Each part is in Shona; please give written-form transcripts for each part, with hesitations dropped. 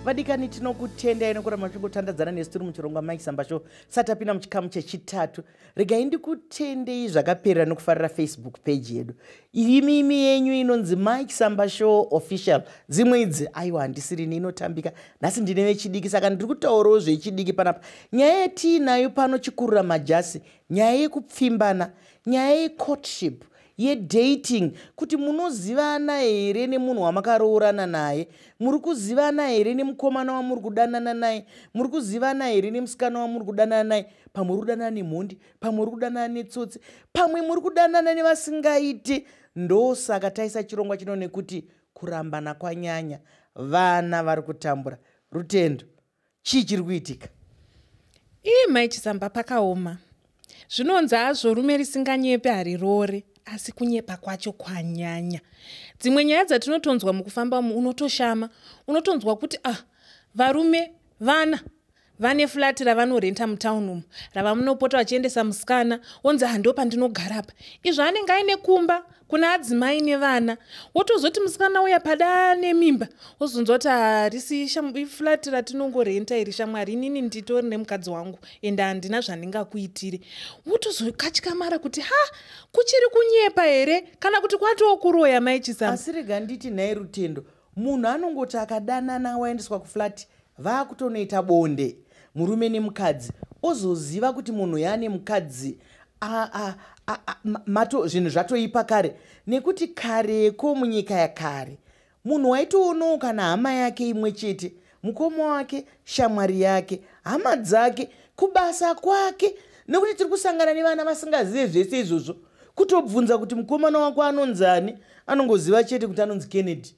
Vadikani, tinokutendai nekuramba muchingotandadzana nesu tiri muchirongwa Mike Samba Show. Satapinda muchikamu chechitatu, regai ndikutendei zvakaperera nekufarira Facebook page yedu. Imimi yenyu inonzi Mike Samba Show Official. Dzimwe idzi aiwa, handisirini, inotambika. Nhasi ndine vechidiki, saka ndiri kutaurawo zvechidiki panapa. Nyaya yetiinayo pano chikurura majasi, nyaya yekupfimbana, nyaya yecourtship, yedating, kuti munozivana here nemunhu wamakaroorana naye? Muri kuzivana here nemukomana wamuri kudanana naye? Muri kuzivana here nemusikana wamuri kudanana naye? Pamwe uri kudanana nemhondi, pamwe uri kudanana netsotsi, pamwe muri kudanana nevasingaite. Ndosaka taisa chirongwa chino, nekuti kurambana kwanyanya, vana vari kutambura. Rutendo, chii chiri kuitika? Ii, Mai Chisamba, pakaoma. Zvinonzi hazvo rume risinganyepe harirore, asi kunyepa kwacho kwanyanya. Dzimwe nyaya dzatinotonzwa mukufamba umu, unotoshama, unotonzwa kuti ah, varume vana vane flat ravanorenta mutauni umu, ravamunopota vachiendesa musikana, onzi hando pandinogara apa. Izvo anenge aine kumba kuna adzimai nevana. Wotozoti musikana uya pada nemimba, wozonzwa kuti harisi flat ratinongorenta iri, shamwari, inini nditori nemukadzi wangu ende handina zvandingakuitire. Wotozokatyamara kuti ha, kuchiri kunyepa here kana kuti kwatoo kuroya, Mai Chisamba? Asi rega nditi nhai Rutendo, munhu anongoti akadanana, waendeswa kuflat, vaakutonoita bonde murume nemukadzi, ozoziva kuti munhu yaane mukadzi, zvinhu zvatoipa kare. Nekuti kareko, munyika yakare, munhu waitoonawo kana hama yake imwe chete, mukoma wake, shamwari yake, hama dzake, kubasa kwake. Nekuti tiri kusangana nevana vasingazive zvese izvozvo. Kutobvunza kuti mukomana wako anonzani, anongoziva chete kuti anonzi Kennedy.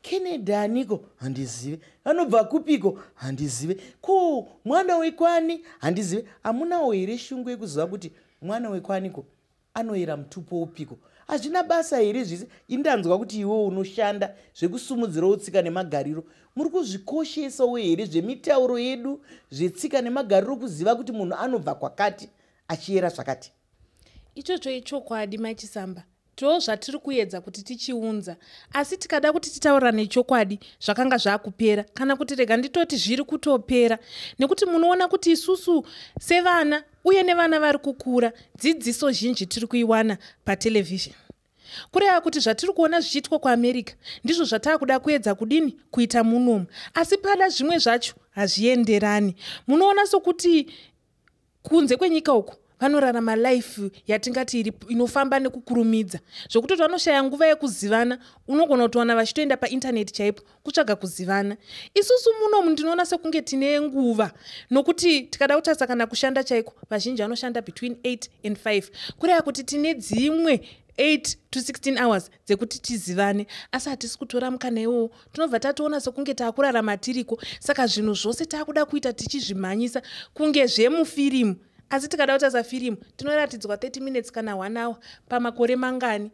Kennedy aniko? Handizive. Anobva kupiko? Handizive. Ko mwana wekwani? Handizive. Hamunawo here shungu yekuziva kuti mwana wekwaniko, anoyera mutupo upiko? Hazvina basa here zvise? Indanzwa kuti iwewo unoshanda zvekusumudzirawo tsika nemagariro. Muri kuzvikoshesawo here zvemitauro yedu, zvetsika nemagariro, kuziva kuti munhu anobva kwakati, achiyera zvakati? Ichocho ichokwadi, Machisamba. Ndo zvatiri kuedza kuti tichiunza, asi tikada kuti titaurirane chokwadi, zvakanga zvakupera, kana kuti rega nditoti zviri kutopera, nekuti munoona kuti isusu sevana uye nevana vari kukura, dzidziso zhinji tiri kuiwana patelevision. Kureva kuti zvatiri kuona zvichiitwa kuAmerica ndizvo zvataakuda kuedza kudini kuita munomu, asi pada zvimwe zvacho hazvienderani. Munoona sokuti kunze kwenyika uku vanorarama life yatingati iri inofamba nekukurumidza, zvokutoti vanoshaya nguva yekuzivana. Unogona kutowana vachitoenda paintaneti chaipo kutsvaga kuzivana. Isusu munomu ndinoona sekunge tine nguva, nokuti tikada kutarisa kana kushanda chaiko, vazhinji vanoshanda between 8 and 5, kureva kuti tine dzimwe 8 to 16 hours dzekuti tizivane, asi hatisi kutora mukana iwowo. Tinobva tatoona sekunge taakurarama tiriko, saka zvinhu zvose taakuda kuita tichizvimhanyisa kunge zvemufirimu. Asi tikada kutarisa firimu, tinoratidzwa 30 minutes kana 1 hour pamakore mangani.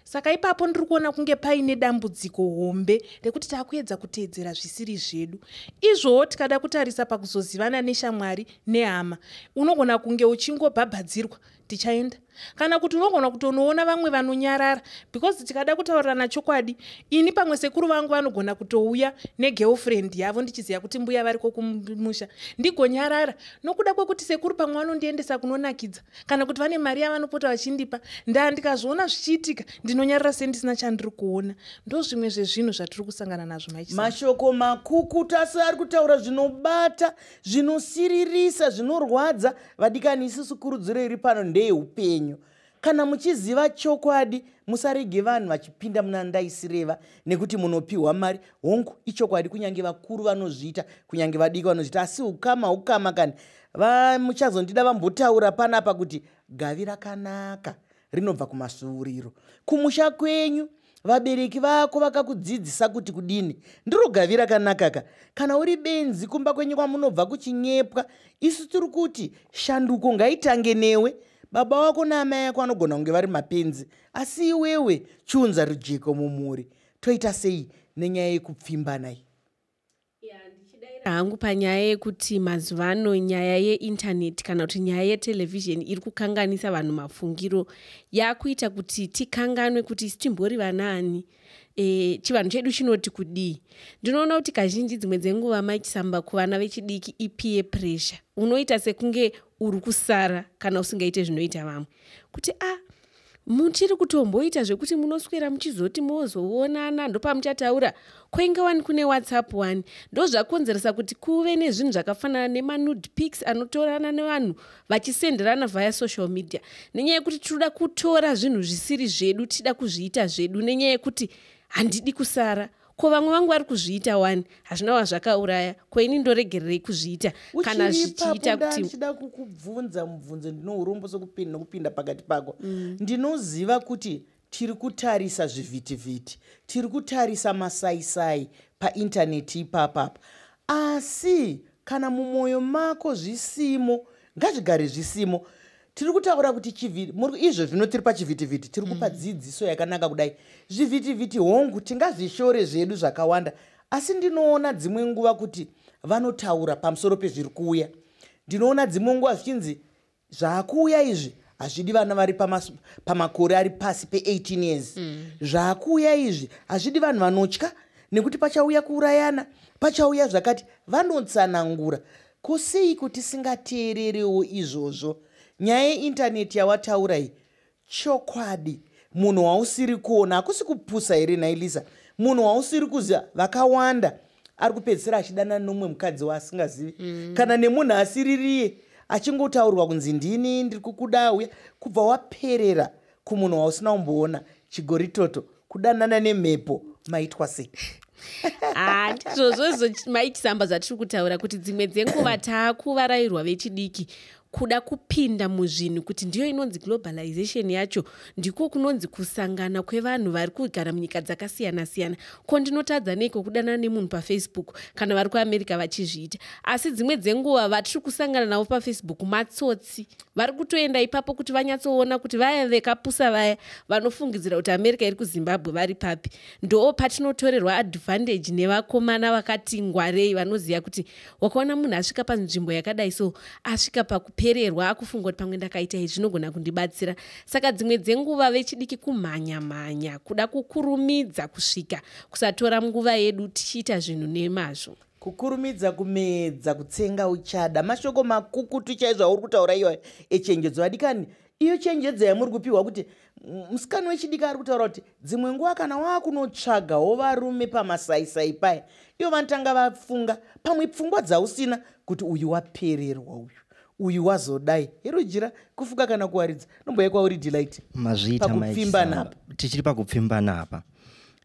Saka ipapo ndiri kuona kunge paine dambudziko hombe rekuti taakuedza kuteedzera zvisiri zvedu. Izvowo tikada kutarisa pakuzozivana neshamwari nehama, unogona kunge uchingobhabhadzirwa, tichaenda, kana kuti unogona kutonoona vamwe vanonyarara, because tikada kutaurirana chokwadi, ini pamwe sekuru vangu vanogona kutouya negirlfriend yavo, ndichiziva kuti mbuya variko kumusha, ndigonyarara nokuda kwekuti sekuru pamwe vanondiendesa kunonakidza, kana kuti vane mari yavanopota vachindipa. Ndaa ndikazviona zvichiitika, ndinonyarara sendisina chandiri kuona. Ndo zvimwe zvezvinhu zvatiri kusangana nazvo, Mai. Mashoko makukutu, asi ari kutaura zvinobata, zvinosiririsa, zvinorwadza. Vadikani, isusu kurudziro iri pano ndeyeupenyu. Kana muchiziva chokwadi, musarege vanhu vachipinda muna ndaisireva nekuti munopiwa mari. Hongu, ichokwadi, kunyange vakuru vanozviita, kunyange vadiki vanozviita, asi ukama ukama. Kani vamuchazondida vambotaura panapa kuti gavi rakanaka rinobva kumasvuuriro. Kumusha kwenyu vabereki vako vakakudzidzisa kuti kudini? Ndiro gavi rakanakaka. Kana uri benzi, kumba kwenyu kwamunobva kuchinyepwa, isu tiri kuti shanduko ngaitange newe. Baba wako naamai yako anogona kunge vari mapenzi, asi iwewe chiunza rujeko mumhuri. Toita sei nenyaya yekupfimbana iyi? Ya, ndichidaira. Hangu panyaya yekuti mazuva ano nyaya yeintaneti kana kuti nyaya yetelevhizheni iri kukanganisa vanhu mafungiro, yakuita kuti tikanganwe kuti isu timbori vanaani, chivanhu chedu chinoti kudii. Ndinoona kuti kazhinji dzimwe dzenguva, maichisamba, kuvana vechidiki ipeer pressure. Unoita sekunge uri kusara kana usingaite zvinoita vamwe, kuti a muchiri kutomboita zvekuti munoswera muchizoti mozoonana, ndopamuchataura kwainge wani kune WhatsApp wani. Ndo zvakonzeresa kuti kuve nezvinhu zvakafanana nemanude pics anotorana nevanhu vachisenderana via social media, nenyaya yekuti tinoda kutora zvinhu zvisiri zvedu, tida kuzviita zvedu, nenyaya yekuti handidi kusara. Ko vamwe vangu vari kuzviita wani, hazvina wazvakauraya, ko ini ndoregererei kuzviita kana zvichiita kuti Ndichida kukubvunza mubvunzo, ndino urombo nokupinda pakati pako. Ndinoziva kuti tiri kutarisa zvivhitivhiti, tiri kutarisa masaisai paintaneti ipapapa, asi kana mumwoyo mako zvisimo, ngazvigare zvisimo. Tiri kutaura kuti izvo zvino tiri pachivhitivhiti, tiri kupa dzidziso yakanaka kudai. Zvivhitivhiti, hongu, tingazvishore zvedu zvakawanda, asi ndinoona dzimwe nguva kuti vanotaura pamusoro pezviri kuuya. Ndinoona dzimwe nguva zvichinzi zvaakuuya izvi hazvidi vana vari pamakore ari pasi pe18 years. Zvaakuuya izvi hazvidi vanhu vanotya, nekuti pachauya kuurayana, pachauya zvakati. Vanotsanangura. Ko sei tisingateererewo izvozvo? Nyaya yeintaneti yawataura iyi, chokwadi, munhu wausiri kuona, hakusi kupusa here nailisa? Munhu wausiri kuziva, vakawanda ari kupedzisira achidanana nomumwe mukadzi waasingazivi, kana nemunhu asiririye, achingotaurwa kunzi ndini ndiri kukuda, uya, kubva waperera kumunhu wausina kumboona. Chigoritoto, kudanana nemhepo, maitwa sei? Ah, ndizvozvozvo maichisamba zvatiri kutaura kuti dzimwe dzenguva taakuvarayirwa vechidiki kuda kupinda muzvinhu, kuti ndiyo inonzi globalization yacho, ndiko kunonzi kusangana kwevanhu vari kugara munyika dzakasiyana-siyana. Ko ndinotadza neiko kudanana nemunhu paFacebook kana vari kuAmerica vachizviita? Asi dzimwe dzenguva vatiri kusangana navo paFacebook matsotsi, vari kutoenda ipapo kuti vanyatsoona kuti vaya vekapusa, vaya vanofungidzira kuti America iri kuZimbabwe, vari papi. Ndo patinotorerwa advantage nevakomana vakati ngwarei, vanoziva kuti wakaona munhu asvika panzvimbo yakadai, so asvika pakupererwa, akufunga kuti pamwe ndakaita izvi zvinogona kundibatsira. Saka dzimwe dzenguva vechidiki kumhanya-mhanya, kuda kukurumidza kusvika, kusatora nguva yedu tichiita zvinhu nemazvo. Kukurumidza kumedza, kutsenga uchada. Mashoko makukutu chaizvo auri kutaura iyoyo echenjedzo. Adikani, iyo chenjedzo yamuri kupiwa kuti musikana wechidiki ari kutaura kuti dzimwe nguva kana waakunotsvagawo varume pamasaisai paya, ivo vanotanga vafunga pamwe pfungwa dzausina, kuti uyu wapererwa, uyu wazodai herojira kufuka kana kuwaridza. Nomboya kwauri, Delight. Mazviita. Pakupfimbana apa. Tichiri pakupfimbana apa,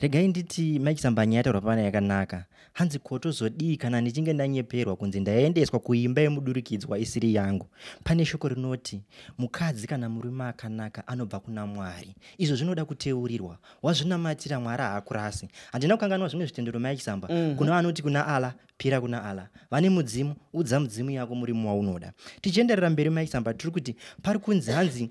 regai nditi, maichisamba, nyaya yataurwa pana yakanaka. Hanzi, "Kotozodii kana ndichinge ndanyeperwa kunzi ndaendeswa kuimba yemudurikidzwa isiri yangu?" Pane shoko rinoti mukadzi kana murume akanaka anobva kuna Mwari. Izvo zvinoda kuteurirwa, wazvinamatira, Mwari haakurasi. Handina kukanganwa zvimwe zvitendero, maichisamba. Kuna vanoti kuna Allah, pira kuna Allah, vane mudzimu, udza mudzimu yako murimo waunoda. Tichienderera mberi, maichisamba, tiri kuti pari kunzi hanzi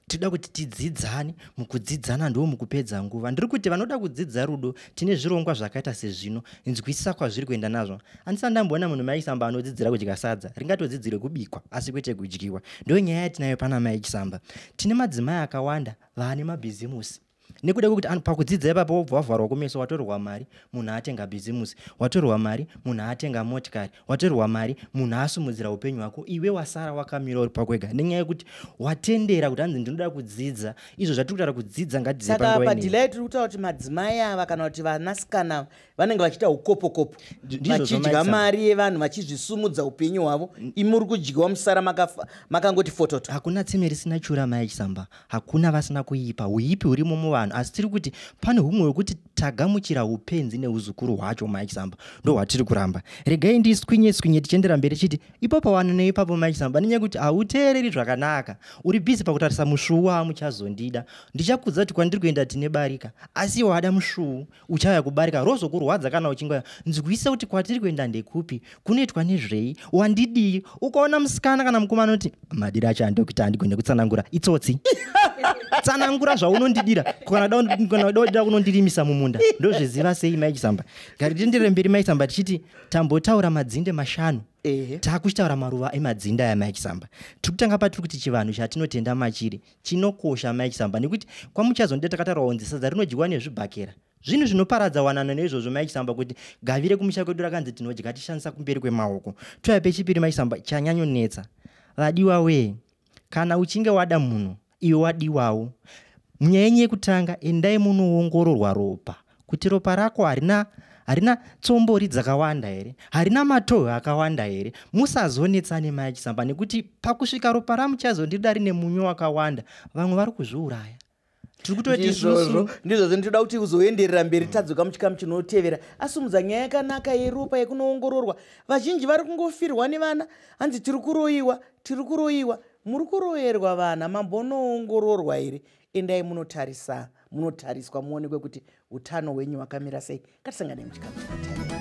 tinoda kuti tidzidzane. Mukudzidzana ndo mukupedza nguva. Ndiri kuti vanoda kudzidza rudo, tine zvirongwa zvakaita sezvino. Nzwisisa kwazviri kuenda nazvo. Handisati ndamboona munhu, maisamba, anodzidzira kudya sadza. Ringatodzidzire kubikwa, asi kwete kudyiwa. Ndo nyaya yatinayo pana maichisamba. Tine madzimai akawanda vaane mabhizimusi nekuda kwekuti pakudzidza ipapo wobva wavharwa kumeso, watorerwa mari, munhu atenga bhizimusi, watorerwa mari, munhu atenga motikari, watorerwa mari, munhu asumudzira upenyu hwako. Iwe wasara wakamira uri pakwega nenyaya yekuti watendera kuti hanzi ndinoda kudzidza. Izvo zvatiri kutaura kudzidza, ngatidzidze Saka panguva ineyi. paDelight tiri kutaura kuti madzimai ava kana kuti vanasikana ava vanenge vachiita ukopokopo, Ndizvozvo, vachidya Maitsa. mari yevanhu, vachizvisumudza upenyu hwavo, imi muri kudyiwa, musara makangoti fototo. Hakuna tsime risina chura, mai Chisamba. Hakuna vasina kuipa, uipi hurimo muvanhu, asi tiri kuti pane humwe hwekuti tagamuchira upenzi neuzukuru hwacho, mai Chisamba, ndo hwatiri kuramba. Regai ndiswinye swinye tichiendera mberi chiti ipapo wana neipapo, mai Chisamba, nenyaya yekuti hauteereri zvakanaka, uri busy pakutarisa musvuu wamuchazondida. Ndichakudza kuti kwandiri kuenda tine barika, asi iwe wada musvuu, uchauya kubarika rozokurwadza kana uchingoya. Nzwisa kuti kwatiri kuenda ndekupi, kunoitwa nezvei, wandidii. Ukaona musikana kana mukomana kuti madiri acho andikuita handigone kutsanangura, itsotsi. Tsanangura zvaunondidira. Kana da kunondirimisa mumunda, ndozviziva sei, Mai Chisamba? Gari tienderere mberi, Mai Chisamba, tichiti tambotaura madzinde 5. Taakuchitaura maruva emadzinde aya, Mai Chisamba. Tiri kutanga patiri kuti chivanhu chatinotenda machiri chinokosha, Mai Chisamba, nekuti kwamuchazonde takataura kunzi sadza rinodyiwa nezvibhakera, zvinhu zvinoparadza wanano. Neizvozvo, Mai Chisamba, kuti gavire kumusha kwedu rakanzi tinodya tishandisa kumberi kwemaoko. Touya pechipiri, Mai Chisamba, chanyanyonetsa vadiwa wee. Kana uchinge wada munhu, iwe wadiwawo, munyaya yenyu yekutanga, endai munoongororwa ropa kuti ropa rako harina tsombori dzakawanda here, harina matohwe akawanda here. Musazonetsane, Mai Chisamba, nekuti pakusvika ropa ramuchazondida rine munyu wakawanda, vamwe vari kuzviuraya. Tiri kutoti Ndizvozvo, ndizvozvo. Ndinoda kuti uzoenderera mberi tadzoka muchikamu chinotevera. Asumudza nyaya yakanaka yeropa yekunoongororwa. Vazhinji vari kungofirwa nevana, hanzi tiri kuroyiwa, tiri kuroyiwa. Muri kuroyerwa vana, mambonoongororwa here? Endai munotarisa, munotariswa, muonekwe kuti utano hwenyu hwakamira sei. Ngatisangane muchikamu chinotevera.